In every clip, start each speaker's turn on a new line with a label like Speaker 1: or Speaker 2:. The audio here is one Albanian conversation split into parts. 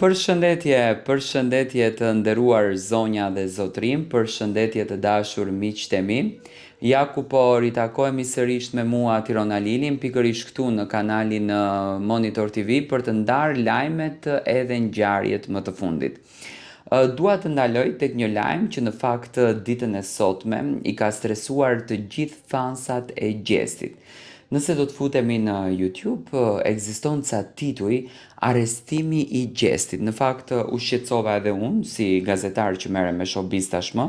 Speaker 1: Përshëndetje, përshëndetje të nderuar zonja dhe zotërinj, përshëndetje të dashur miqtë e mi. Ja ku po ritakohemi sërish me mua Tirona Lilin, pikërisht këtu në kanalin Monitor TV për të ndarë lajmet edhe ngjarjet më të fundit. Dua të ndaloj tek një lajm që në fakt ditën e sotme i ka stresuar të gjithë fansat e Gjestit. Nëse do të futemi në YouTube, ekziston ca tituj arrestimi i Gjestit. Në fakt u shqetësova edhe unë si gazetar që merrem me showbiz tashmë,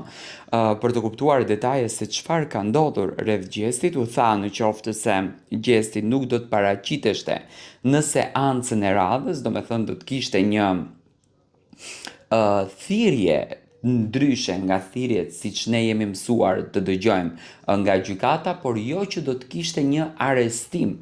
Speaker 1: për të kuptuar detaje se çfarë ka ndodhur rreth Gjestit, u tha në qoftë se Gjesti nuk do të paraqiteshte në seancën e radhës, domethënë do të kishte një thirrje ndryshe nga thirrjet siç ne jemi mësuar të dëgjojmë nga gjykata, por jo që do të kishte një arrestim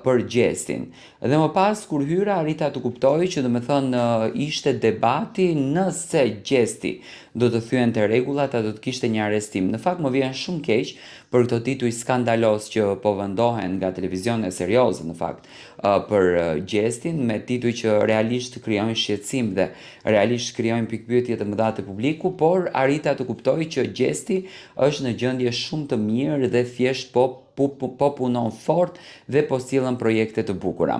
Speaker 1: për Gjestin. Dhe më pas kur hyra arrita të kuptoj që domethënë ishte debati nëse Gjesti do të thyente rregullat a do të kishte një arrestim. Në fakt më vjen shumë keq për këto tituj skandaloz që po vendohen nga televizione serioze në fakt për Gjestin me tituj që realisht krijojnë shqetësim dhe realisht krijojnë pikëpyetje të mëdha te publiku, por arrita të kuptoj që Gjesti është në gjendje shumë të mirë dhe thjesht po po, po punon fort dhe po sjellën projekte të bukura.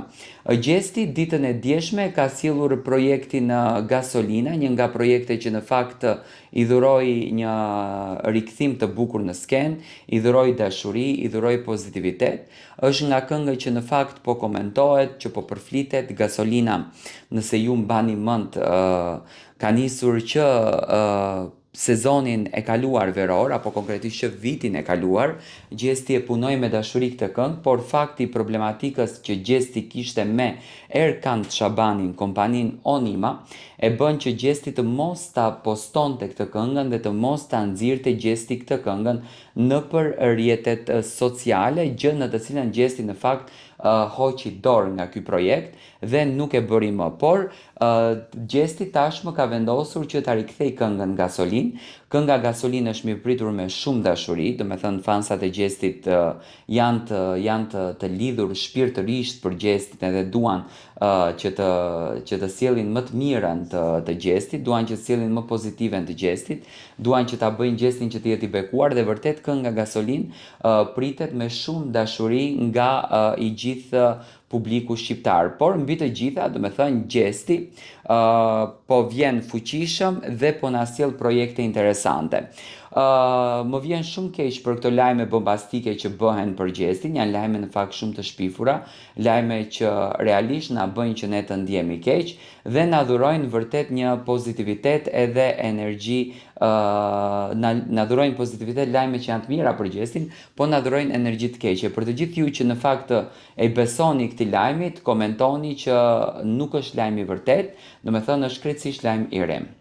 Speaker 1: Gjesti ditën e djeshme ka sjellur projektin Gasolina, një nga projekte që në fakt i dhuroi një rikthim të bukur në skenë, i dhuroi dashuri, i dhuroi pozitivitet. Është nga këngët që në fakt po komentohet, që po përflitet, Gasolina, nëse ju mbani mend, ka nisur që sezonin e kaluar veror, apo konkretisht që vitin e kaluar, Gjesti e punoi me dashuri këtë këngë, por fakti i problematikës që Gjesti kishte me Erkand Shabanin, kompaninë Onima, e bën që Gjesti të mos ta postonte këtë këngën dhe të mos ta nxirrte Gjesti këtë këngën nëpër rrjetet sociale, gjë në të cilën Gjesti në fakt hoqi dorë nga ky projekt dhe nuk e bëri më. Por Gjesti tashmë ka vendosur që ta rikthejë këngën Gasolinë. Kënga Gasolinë është mirëpritur me shumë dashuri, domethënë fansat e Gjestit janë të janë të të lidhur shpirtërisht për Gjestin edhe duan që të që të sjellin më të mirën të të Gjestit, duan që të sjellin më pozitiven të Gjestit. Duan që ta bëjnë Gjestin që të jetë i bekuar dhe vërtet kënga Gasolinë pritet me shumë dashuri nga i gjithë publiku shqiptar. Por mbi të gjitha, domethënë Gjesti po vjen fuqishëm dhe po na sjell projekte interesante. Më vjen shumë keq për këto lajme bombastike që bëhen për Gjestin, janë lajme në fakt shumë të shpifura, lajme që realisht na bëjnë që ne të ndihemi keq dhe na dhurojnë vërtet një pozitivitet edhe energji na na dhurojnë pozitivitet lajme që janë të mira për Gjestin, po na dhurojnë energji të keqe. Për të gjithë ju që në fakt i besoni këtij lajmit, komentoni që nuk është lajm i vërtetë, domethënë është krejtësisht lajm i rremë.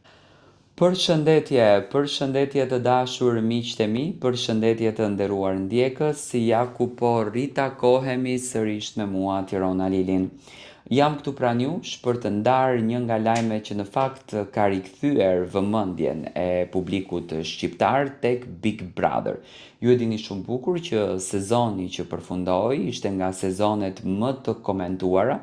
Speaker 1: Përshëndetje, përshëndetje të dashur miqtë e mi, përshëndetje të nderuar ndjekës, ja ku po ritakohemi sërisht me mua Tirona Lilin. Jam këtu pranë jush për të ndarë një nga lajmet që në fakt ka rikthyer vëmendjen e publikut shqiptar tek Big Brother. Ju e dini shumë bukur që sezoni që përfundoi ishte nga sezonet më të komentuara,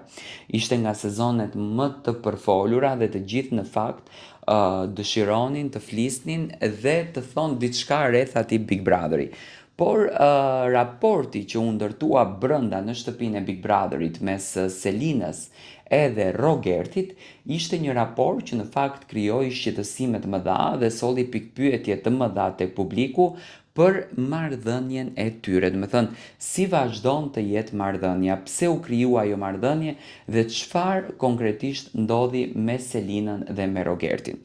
Speaker 1: ishte nga sezonet më të përfolura dhe të gjithë në fakt dëshironin të flisnin dhe të thonë diçka rreth atij Big Brotheri. Por uh, raporti që u ndërtua brenda në shtëpinë e Big Brotherit mes Selinës edhe Rogertit ishte një raport që në fakt krijoi shqetësime të mëdha dhe solli pikëpyetje të mëdha tek publiku për marrëdhënien e tyre, domethënë si vazhdon të jetë marrëdhënia, pse u krijua ajo marrëdhënie dhe çfarë konkretisht ndodhi me Selinën dhe me Rogertin.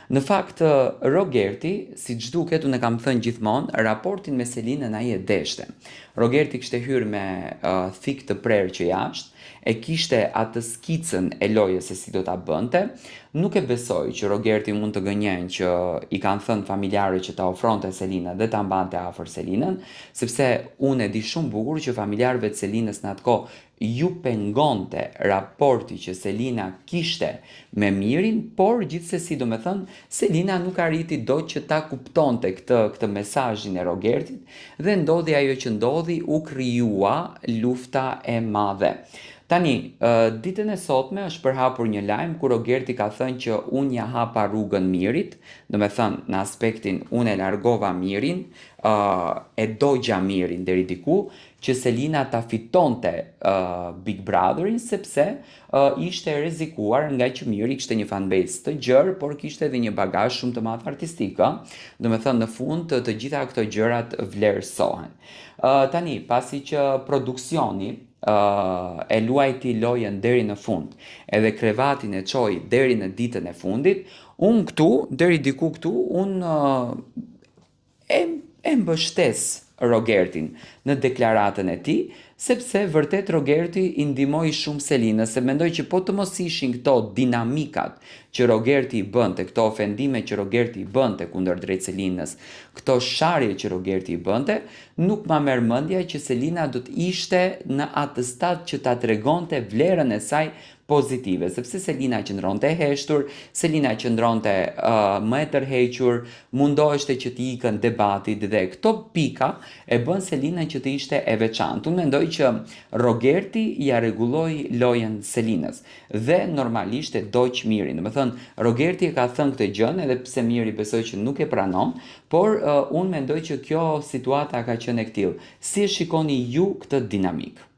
Speaker 1: Në fakt Rogerti, siç duket unë e kam thënë gjithmonë, raportin me Selinën ai e deshte. Rogerti kishte hyrë me uh, thikë të prerë që jashtë, e kishte atë skicën e lojës se si do ta bënte, nuk e besoj që Rogerti mund të gënjen që i kanë thënë familjarët që ta ofronte Selinën dhe ta mbante afër Selinën, sepse unë e di shumë bukur që familjarëve të Selinës në atë kohë ju pengonte raporti që Selina kishte me Mirin, por gjithsesi domethënë Selina nuk arriti dot që ta kuptonte këtë këtë mesazhin e Rogertit dhe ndodhi ajo që ndodhi, u krijua lufta e madhe. Tani, ditën e sotme është përhapur një lajm ku Rogerti ka thënë që unë ia hapa rrugën Mirit, domethënë në aspektin unë e largova Mirin, e dogja Mirin deri diku, që Selina ta fitonte Big Brotherin sepse ishte e rrezikuar nga që Miri kishte një fanbase të gjerë, por kishte edhe një bagazh shumë të madh artistik, ë. Domethënë në fund të, të gjitha këto gjërat vlerësohen. Tani, pasi që produksioni e luajti lojën deri në fund, edhe krevatin e çoi deri në ditën e fundit, unë këtu, deri diku këtu, unë e, e mbështes Rogertin në deklaratën e tij, sepse vërtet Rogerti i ndihmoi shumë Selinës, se mendoj që po të mos ishin këto dinamikat që Rogerti i bënte, këto ofendime që Rogerti i bënte kundër drejt Selinës, këto sharje që Rogerti i bënte, nuk ma merr mendja që Selina do të ishte në atë stad që ta tregonte vlerën e saj pozitive, sepse Selina qëndronte e heshtur, Selina qëndronte më e tërhequr, mundoheshte që t'i ikën debatit dhe këto pika e bën Selinën që të ishte e veçantë. Unë mendoj që Rogerti ia rregulloi lojën Selinës dhe normalisht e dogj Mirin. Domethënë, Rogerti e ka thënë këtë gjën, edhe pse Miri besoj që nuk e pranon, por unë mendoj që kjo situata ka qenë e këtillë. Si e shikoni ju këtë dinamikë?